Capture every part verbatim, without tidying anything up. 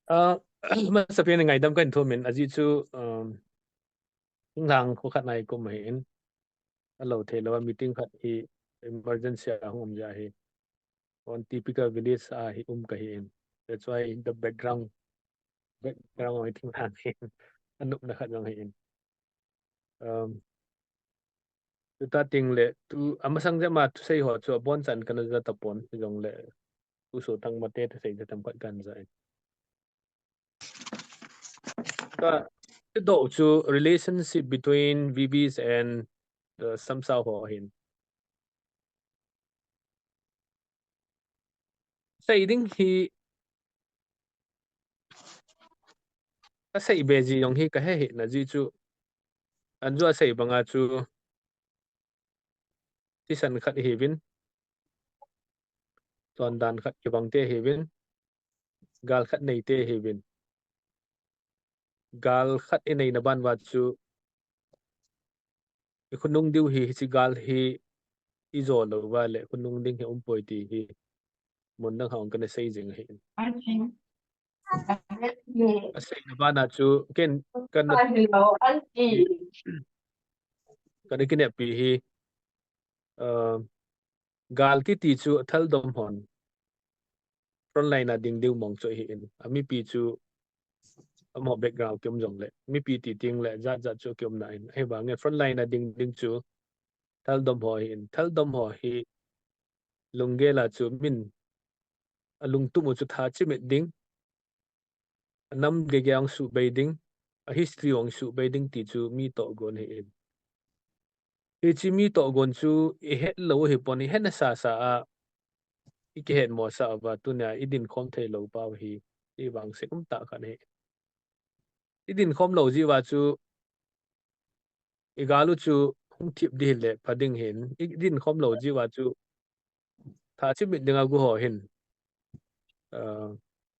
Ah, masapen in ngaidam kahin thum in, ajeh chu, um, thinglhang kho khat nai kum ahin, alou thei lou a meeting khat hi emergency a hung um jeh ahi. On typical village a hi um kahi in. That's why the background, background hi thinglhang hi anopna khat jong hi in. Um, tuta teng le, tu, amasang jeh ma thusei ho chu abonchan kana ja tapon, hijongle, tu so thang mate thusei ja tam khat kana ja in. Ka, tu doh chu relationship between V Vs and the Samsao ho hin. Sei ding hi, asei be ji jong hi kahe hih na jeh chu, an jua sei banga chu, thisan khat hiuvin, chondan khat kibang te hiuvin, gal khat nei te hiuvin. Gal khat inei na ban uva chu, ikhonung diu hi, hiche gal hi ijo lou uva le, khonung ding hi umpoi ti hi, mun dang hung kana sei jing ahi. Asei na ban a chu, ken kana, kana kineppi hi, uh, gal kiti chu athaldom hon frontline a ding diu mong chu ahi in. Amipi chu, amaho background kium jongle, mipi ti teng le, jat jat chu kium na in. Ahivangin frontline a ding ding chu, thaldom ho ahi in. Thaldom ho hi, lunggel a chu min, alungtup u chu tha chimit ding, anam geiya hung subei ding, a history hung subei ding ti chu mi tohgon ahi in. Hiche mi tohgon chu ihet lou hipon, ihet nasa sa a, ikihet mo sa uva, tunia idin khom thei lou pau hi, ivangset umtah khat ahi. Idin khom lou jeh uva chu, igal u chu hung thip ding hile pha ding ahin, idin khom lou jeh uva chu, tha chimit ding a gu ho hin, uh,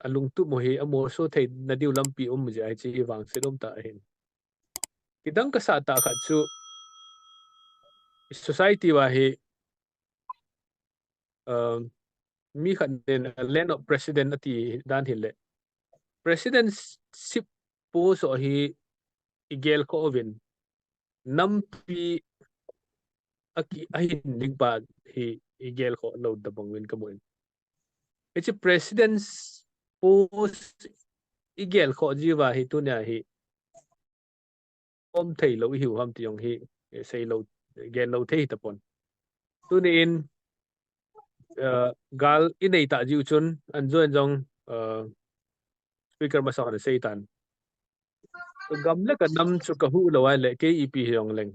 alungtup u hi amolso thei na diu lampi um jeh ahi, hiche ivangset umtah ahin. Kidang kasah tah khat chu, society uva hi, uh, mi khat in land of president ati dan hile, presidentship post ho hi igel kho uvin, nampi aki, ahin ding pa hi igel kho lou tabang uvin kamu in. Hiche president's post igel kho jeh uva hi tunia hi, um thei lou ihiu ham ti jong hi, eh, sei lou, gel lou thei tapon. Tuni in, eh, gal inei tah jeh u chun, an join jong, eh, speaker masa hon asei tan. Gam le ka nam chu kahuh lou a le, kei ipi hijong leng,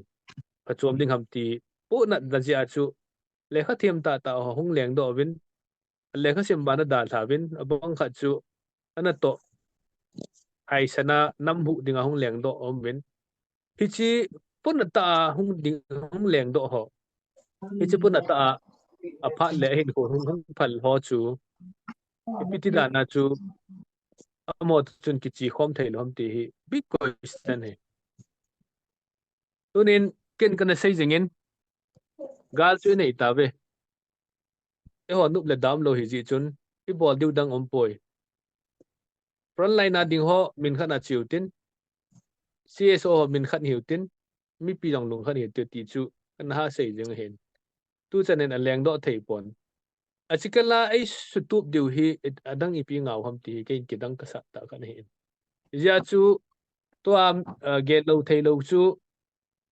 phachom ding ham ti, pohnat na jeh a chu, lekha them tah tah ho hung lengdoh uvin, lekha sim bana dalha uvin, abang khat chu, anatoh, haisan a nam huh dinga hung lengdoh um uvin. Hiche pohnat tah a hung ding, hung lengdoh ho. Hiche pohnat tah a, aphat le ahinkho hung, hung phal ho chu, ipi ti dan a chu, amaho chun kiche khom thei lou ham ti hi, big question ahi. Tunin, ken kana sei jingin, gal chu inei tauve. Eiho nop le dam lou hijeh chun, ibol diu dang umpoi. Frontline a ding ho min khat a che utin, C S O ho min khat hiu tin, mipi jong lungkhat hiu tin ti chu, kana ha sei jing ahin. Tuchan in alengdoh thei pon. Achikal a eisutup diu hi, adang ipi ngau ham ti hi, kei kidang kasah tah khat ahin. Hijeh chun, tua, ah, gel lou thei lou chu,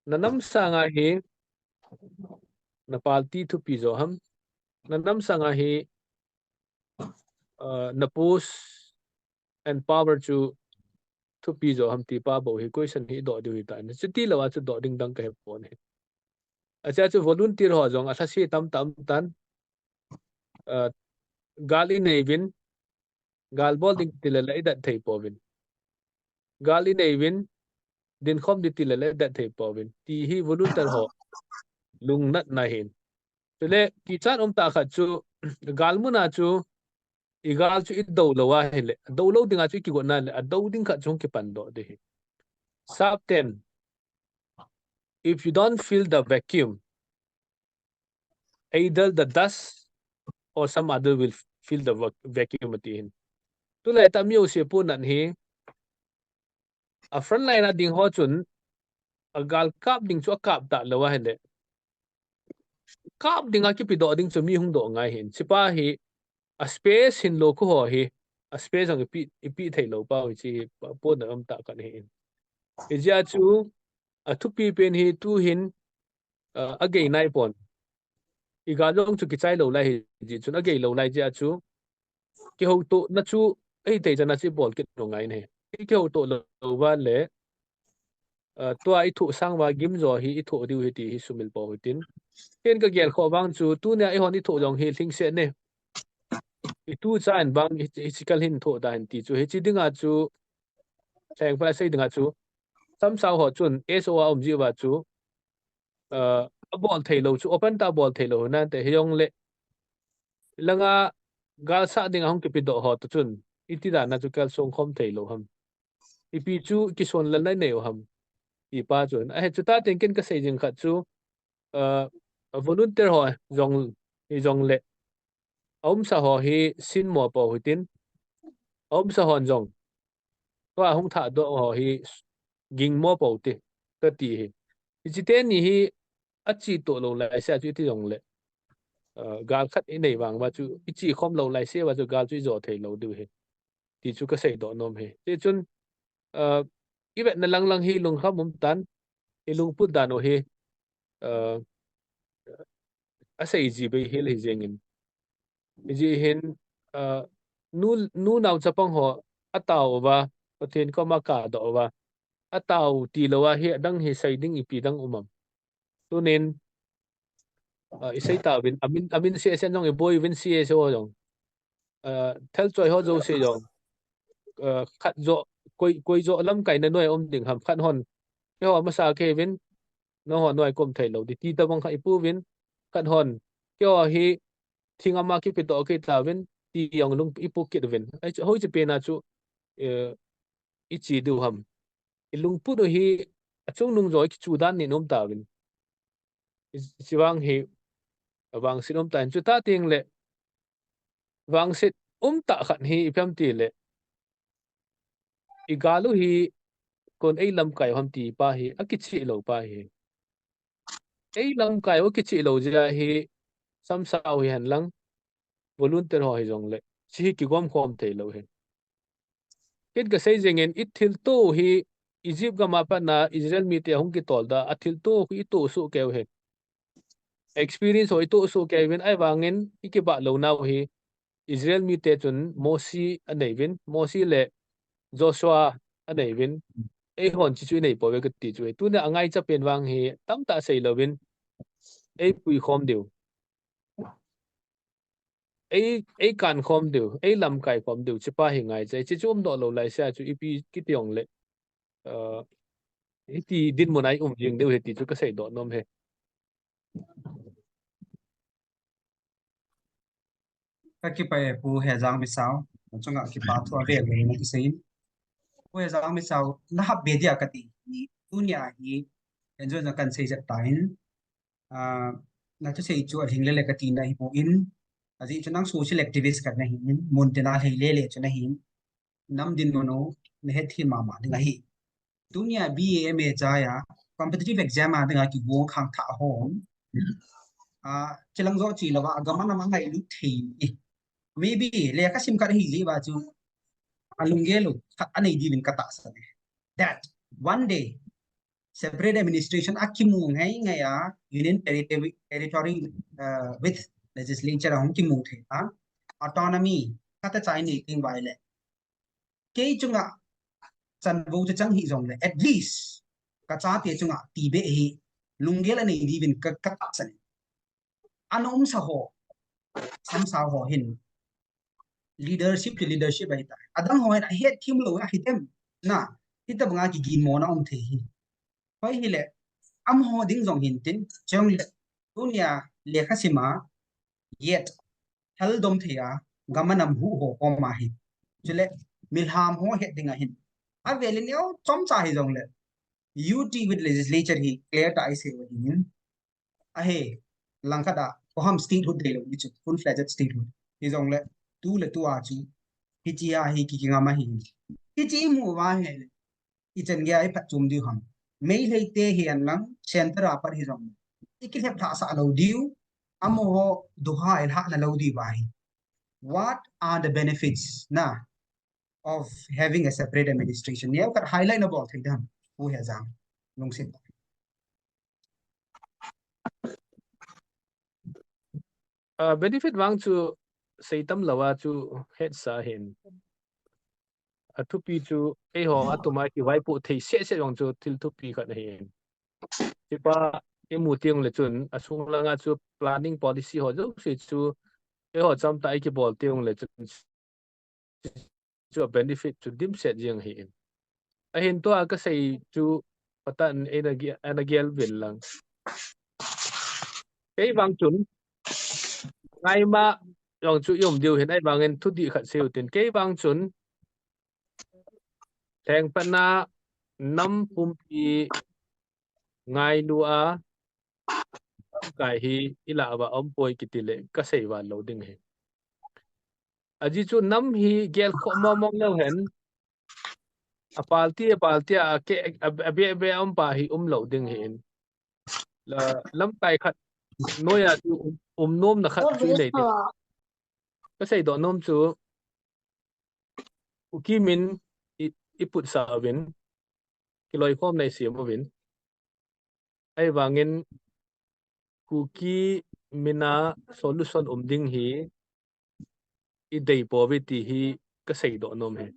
na nam sanga hi, na party thupi jo ham, na nam sanga hi, ah, na post and power chu thupi jo ham ti pa bou hi question hi doh diu hitan. Chuti lou a chu doh ding dang kahe pon ahi. Achea chu volunteer ho jong alhase tamtah um tan. Ah, gal inei uvin, gal bol ding ti le le idat thei pouvin. Gal inei uvin, dinkhom ding ti le le idat thei pouvin. Ti hi volunteer ho lungnatna ahin. Chule, kichat um tah khat chu, gal mun a chu, igal chu idou lou ahile, dou lou dinga chu ikigotna le, adou ding khat chu hung kipan doh ding ahi. Sap ten, if you don't fill the vacuum, either the dust or some other will fill the vac-, vacuum ati ahin. Tulai tah mi jouse ponat hi, a front line a ding ho chun, a gal kap ding chu a kap talou ahile, kap ding a kipedoh ding chu mi hung doh ngai hin. Hichepa hi, a space hinlou khu ho hi, a space jong ipi, ipi theilou pa hiche hi, ponat umtah khat ahin. Hijeh a chu, a thupi pen hi tuhin, a, agei naipon. I gal jong chu kichai lou lai hijeh chun agei lou lai jeh a chu, kihoutohna chu, ahithei chan a chu ibol kit lou ngai ahi. I kihoutoh lou uva le, a, tua ithoh sang uva gimjo hi ithoh diu ahi ti hi sumil pou hitin. Ken kagel khoh vang chu, tunia eihon ithoh jong hi lhingset e. Itu chan vang hi, hiche kal hin thoh ta hen ti chu. Hiche dinga chu, lhengpa sei dinga chu, samsau ho chun, S O a um jeh uva chu, a, abol theilou chu, open tah a bol theilou nante hijongle, langa galsat dinga hung kipedoh ho toh chun, iti dan a chu kalsong khom theilou ham. Ipi chu kisonlelna inei u ham. Tipa chun. Ahi chuti teng ken kasei jing khat chu, a, volunteer ho jong, hijongle, aumsa ho hi sinmo pou hitin, aumsa hon jong, tua hung thahdoh ho hi gingmo pou ti, kati hi. Hiche teni hi, achetoh lou laisea chu iti jongle, a, gal khat inei vang uva chu, ichekhom lou laisea chu gal chu ijo theilou diu ahi. Ti chu kaseidoh nom ahi. Hichun, a, ivetna langlang hi lungkham umtan, ilungput dan u hi, a, asei ji bei hel hijengin. Hijeh hin, a, nu, nu nao chapang ho atao uva, Pathen koma kadoh uva, atao tilou a hi adang hi sei ding ipi dang um am. Tunin, a, isei tauvin, amin, amin C S N jong iboi uvin C S O jong. A, thelchoi ho jouse jong. A, khat joh, koi, koi joh lamkaina noi a um ding ham, khat hon. Keiho masa kei uvin, nangho noi a kaum theilou ding ti tobang khat ipu uvin, khat hon. Keiho hi, thing ama kipedoh kei tauvin, ti jong lung ipu kit uvin. Ahi chu, hoiche pena chu, e, iche diu ham. Ilungput u hi, achungnung jo ikichu dan nin um tauvin. Hiche vang hi, vangset umtah in chuti teng le, vangset umtah khat hi ipi ham tile, igal u hi, koin eilamkai u ham tipa hi, akicheh lou pa hi. Eilamkai u akicheh lou jeh a hi, samsau hihen lang, volunteer ho hijongle, hiche hi kigom khom theilou ahi. Ken kasei jengin, ithilto hi Egypt gam a patna Israel mite hung kitol da, athilto hi itoh soh kei u ahi. Experience ho itoh soh kei uvin, ahivangin ikibah lounau hi Israel mite chun Mosi anei uvin, Mosi le Joshua anei uvin, eihon hiche chu inei pouve kati chu ahi. Tunia angaicha pen vang hi tamtah sei louvin, eipui khom diu, ei, eikan khom diu, eilamkai khom diu, hichepa hi ngaicha ahi. Hiche chu umdoh lou laisea chu ipi kiti jongle, a, hiti dinmun a i um jing diu ahi ti chu kaseidoh nom ahi. Kakipah e Pu Hejang Misao, nachunga kipa thu avel le na kisei in. Pu Hejang Misao, nahap be dia kati, tunia hi, enjoy na kahin sei jep tan, a, nathusei chu alhing lele kati na hipon, ajeh chu nang social activist khat nahin, mun tina lhei lele chu nahin, nam dinmun u nahethem mama ding ahi. Tunia B A M A chai a, competitive exam a dinga kigong khangthah ho, a, chilang jo chi louva, agam anam angailut thei e. Maybe, lekhasim khat ahijeh uva chu, alunggel u khat anei diuvin katahsan e. That one day, separate administration akimu ngai ngai a, Union Territory, Territory, uh, with legislature ahung kimu thei a, autonomy khat a chai nei teng uva ahile, kei chunga chanvo chu chang hijongle, at least, kachate chunga tibeh hi lunggel anei diuvin ka, katahsan e. Ana umsa ho, samsau ho hin, leadership chu leadership ahitai. Adang ho hin ahetthem lou ahitem. Na, hitobanga kiginmona um thei hi. Hoi hile, amaho ding jong hintin, chule, tunia lekhasima, yet, thaldom thei a, gam anam huh ho koma hin. Chule, milham ho het dinga hin, avelin neo chomcha hijongle, U T with legislature hi clear tah a isei u ahin. Ahi, langkhat a, koham statehood deilou, hichu full-fledged statehood. Hijongle, tuletua chu, Hitia hi kiki ngam ahi. Hichi imu uva ahile, ichan geiya iphatchom diu ham? Meitei te hi henlang, center a pat hijong, ikilhep lhahsah lou diu, amaho duha ilhahna lou diu ahi. What are the benefits na of having a separate administration? Neokhat highlight nabol thei dem, Pu Hejang, lungset. Uh, benefit vang chu seitam lou a chu hetsa hin. Athupi chu eiho atuma kivaipoh thei sese jong chu thil thupi khat ahin. Hipa imu teng le chun asung langa chu planning policy ho jouse chu eiho chomtah ikibol teng le chun chu benefit chu dimset jeng ahin. Ahin tua kasei chu patan eina gel vin lang. Kei vang chun ngaima jong chu ium diu hin, ahivangin thudih khat seiu tin. Kei vang chun lhengpatna nam pumpi ngailu a lamkai hi ilah uva umpoi kiti le kasei val lou ding ahi. Ajeh chu nam hi gelkhoh mong mong leu hen, a party a party a, a, a be be a um pa hi um lou ding ahin. La, lamkai khat noiya chu um, um nomna khat chu inei ding. Kasei doh nom chu Kuki min i, iputsah uvin, kiloikhomna isem uvin. Ahivangin Kuki mina solution um ding hi idei pouve ti hi kasei doh nom ahi.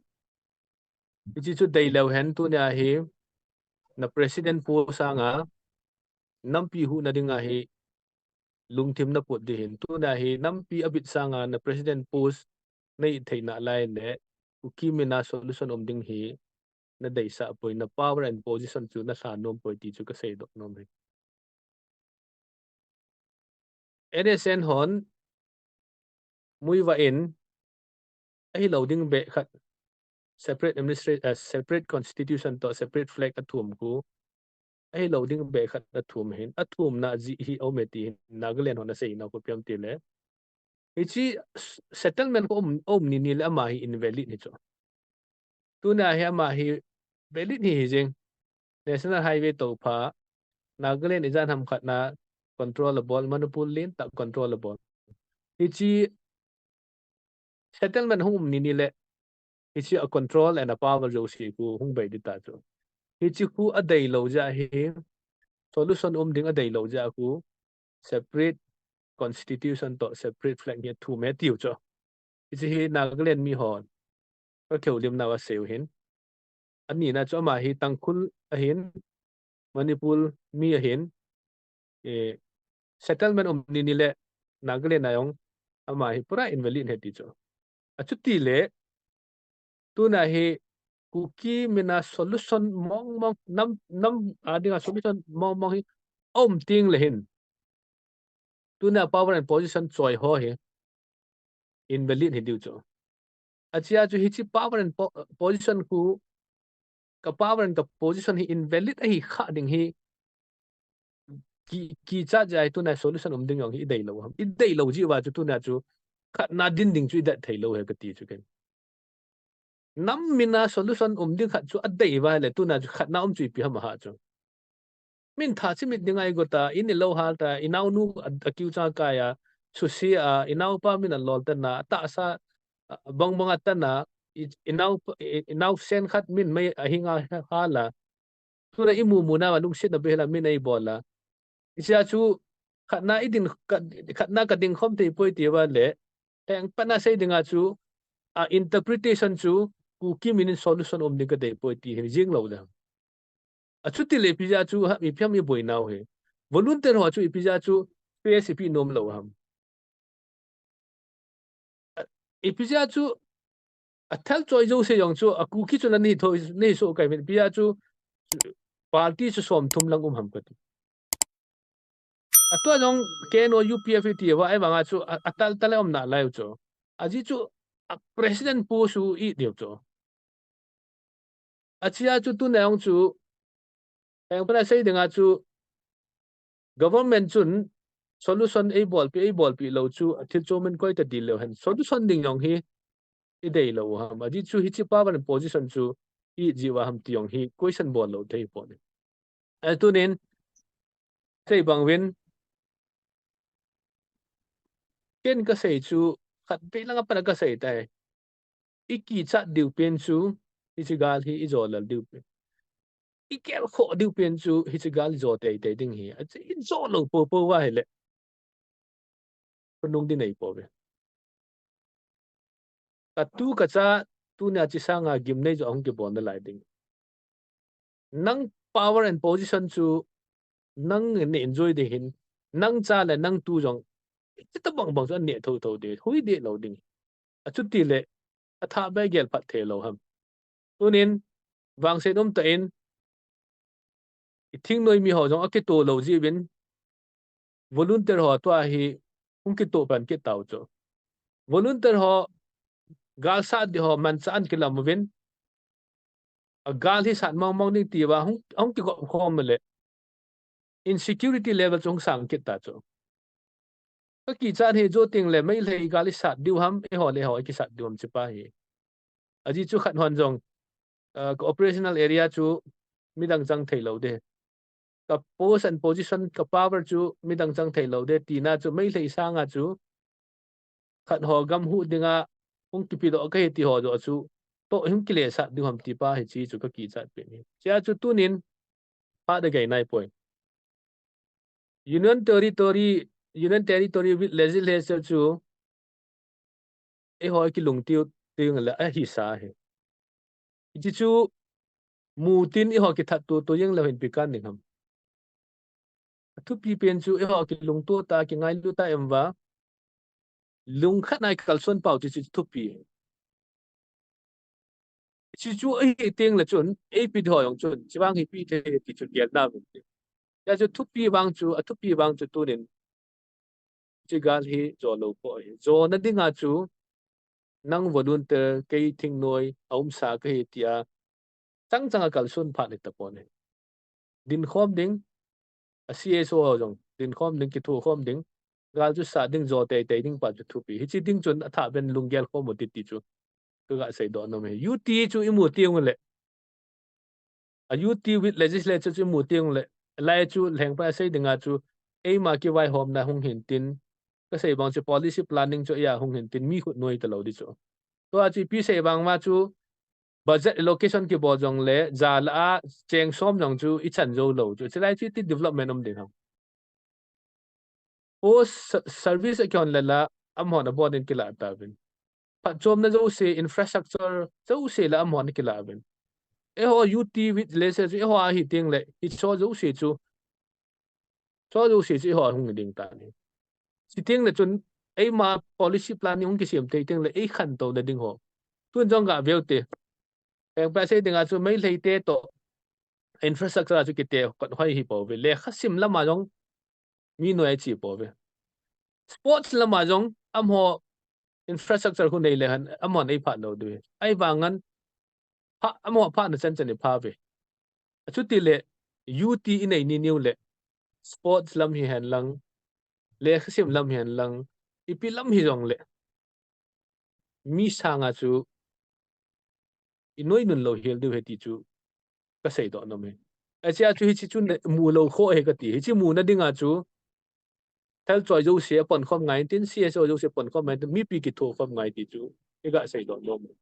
Hichi chu dei leu hen tunia hi na president post sanga nampi huhna dinga hi lungthim naput ding ahin. Tunia hi nampi abit sanga na president post na it theina lai le Kuki mina solution um ding hi nadeisah poi, na power and position chu nalha nom poi ti chu kasei doh nom ahi. N S N hon muivah in ahilou ding beh khat separate administra-, uh, separate constitution toh separate flag athum khu ahilou ding beh khat athum ahin, athumna jeh hi aume ti hin Nagaland hon asei nau khu ipi ham tile, hichi settlement khu um, um nini le ama hi invalid hi chu. Tunia hi ama hi valid hi hi jing. National Highway toh pha, Nagaland ijat ham khat na control abol, Manipur lentah control abol. Hichi settlement hung um nini le hichi a control and a power jouse khu hung bei ding ta chu. Hichi khu adeilou jeh hi, solution um ding adeilou jeh khu separate constitution toh separate flag hi athum e tiu chu. Hichi hi Nagaland mi hon kakihoulimna uva aseiu ahin. Anina chu ama hi Tangkhul ahin, Manipur mi ahin, eh, settlement um nini le Nagaland a jong ama hi pura invalid ahi ti chu. Achuti le, tunia hi Kuki mina solution mong mong, nam, nam a dinga solution mong mong hi aum teng le hin, tunia power and position choi ho hi invalid hi diu chu. Achea chu hichi power and po-, position khu, ka power and ka position hi invalid ahi kha ding hi ki, kichat jeh a hi tunia solution um ding jong hi ideilou ham. Ideilou jeh uva chu tunia chu khatna din ding chu idet theilou ahi kati chu ken. Nam mina solution um ding khat chu adei uva le tunia chu khatna um chu ipi ham ahi chu. Min tha chimit dinga igot a, in ilou hal ta, inaonu a, akiu chang kai a, susia, inaopa min alol tan a, atahsa, a, bang bang atan a, i, inao, i, inaosen khat min mei ahinga hal a. Tunia imu mu nauva lungsetna beh la min eibol a. Hichea chu khatna idin, khat, khatna kading khom thei poi ti uva le, lhengpatna sei dinga chu, a interpretation chu, Kuki minin solution um ding kadei poi ti hi jing lou ding. Achuti le ipi jeh a chu ha, ipi ham iboi nau hi. Volunteer ho chu ipi jeh a chu face ipi nom lou ham. A, ipi jeh a chu athal choi jouse jong chu a Kuki chu nani tho, nei so kai min ipi jeh a chu party chu somthum lang um ham kati. Atua jong K N O U P F iti uva ahivanga chu a, atal tal a um nalai u chu. Ajeh chu a president post u i diu chu. Achea chu tunia jong chu, lhengpatna sei dinga chu, government chun solution eibolpi, eibolpi lou chu, athil chomin koi ta dil leu hen. Solution ding jong hi, i dei lou u ham. Ajeh chu hiche power and position chu i jeh uva ham ti jong hi question bol lou thei pon ahi. Atunin, sei bang uvin, ken kasei chu, khatvei lang a pat a kasei tai. I kichat diu pen chu, hiche gal hi i jo lel diu pen. I gelkhoh diu pen chu, hiche gal i jo teitei ding ahi. Achu i jo lou poupou uva ahile, khonung ding nei pouve. Katu kacha, tunia hiche sanga gimnei jo ahung kibol nalai ding. Nang power and position chu nang in na enjoy ding ahin, nang cha le nang tu jong, hiche tobang bang chu aneh thotho ding, hui deh lou ding. Achuti le, athah beh gel phat thei lou ham. Tunin, vangset um tah in, i thingnoi mi ho jong akitoh lou jeh uvin, volunteer ho tua hi hung kitoh pan kit tau chu. Volunteer ho gal sat ding ho manchah in kilam uvin, a gal hi sat mong mong ding ti uva hung, hung kigop khom le, insecurity level chu hung sang kit ta chu. Kakichat hi jo teng le Meitei gal i sat diu ham, eiho le eiho i kisat diu ham hiche pa hi. Ajeh chu khat hon jong, ah, ka operational area chu midang chang thei lou ding. Ka post and position, ka power chu midang chang thei lou ding tina chu Meitei sanga chu khat ho gam huh dinga hung kipedoh kahi ti ho joh chu toh hung kilesat diu ham ti pa hiche chu kakichat pen ahi. Hichea chu tunin phat a gei nai poi. Union Territory, Union Territory with Legislature chu eiho kilungtup teng le ahisa ahi. Hiche chu mu tin eiho kithat tutu jeng leu hin ipi kan ding ham. Athupi pen chu eiho kilungtup ta, kingailu ta em uva, lungkhat a i kalson pau chu hiche thupi. Hiche chu ahi teng le chun, eipeh ho jong chun, hiche vang hi ipi thei ti chu gel na uvin. Hiche chu thupi vang chu, athupi vang chu tunin hiche gal hi jo lou poi. Jona dinga chu nang volunteer, kei thingnoi, aumsa kahi tia chang chang a kalson phat hitapon ahi. Dinkhom ding, a C S O ho jong dinkhom ding, kithokhom ding, gal chu sat ding, jo teitei ding pa chu thupi. Hiche ding chun athah beh in lunggel khom u hite ti chu kaga seidoh nom e. U T chu imu teng ule, a U T with Legislature chu imu teng ule, lai chu lhengpa sei dinga chu eima kivaihomna hung hin tin, kasei bang chu policy planning chu eia hung hin tin, mi khut noi talou ding chu. Tua chu ipi sei bang uva chu budget allocation kibol jongle, ja lah a cheng som jong chu ichan jou lou chu, hiche lai chu iti development um ding ham. Post service akihon le la, amahon abon in kilah tauvin. Phatchomna jouse, infrastructure jouse la amahon akilah uvin. Eiho U T with Legislature chu eiho ahi teng le, hicho jouse chu, cho jouse chu eiho hung ding tan ahi. Chuteng le chun, eima policy planning hung kisem thei teng le, eikhantouna ding ho. Tun jong gaveu hite. Lhengpa sei dinga chu Meitei te toh infrastructure chu kite kot hoi hi pouve. Lekhasim lama jong mi noi ache pouve. Sports lama jong amaho infrastructure khu nei le hen amahon eiphat lou diu ahi. Ahivangin pha, amaho phatna chan chan ipha uve. Achuti le U T inei ni niu le sports lam hihen lang, lekhasim lam hihen lang, ipi lam hijongle mi sanga chu inoi nun lou hel diu ahi ti chu kaseidoh nom e. Hichea chu hiche chu mu lou kho ahi kati. Hiche muna dinga chu thal choi jouse aponkhom ngai tin, C S O jouse aponkhom ngai tin, mipi kithokhom ngai ti chu iga seidoh nom e.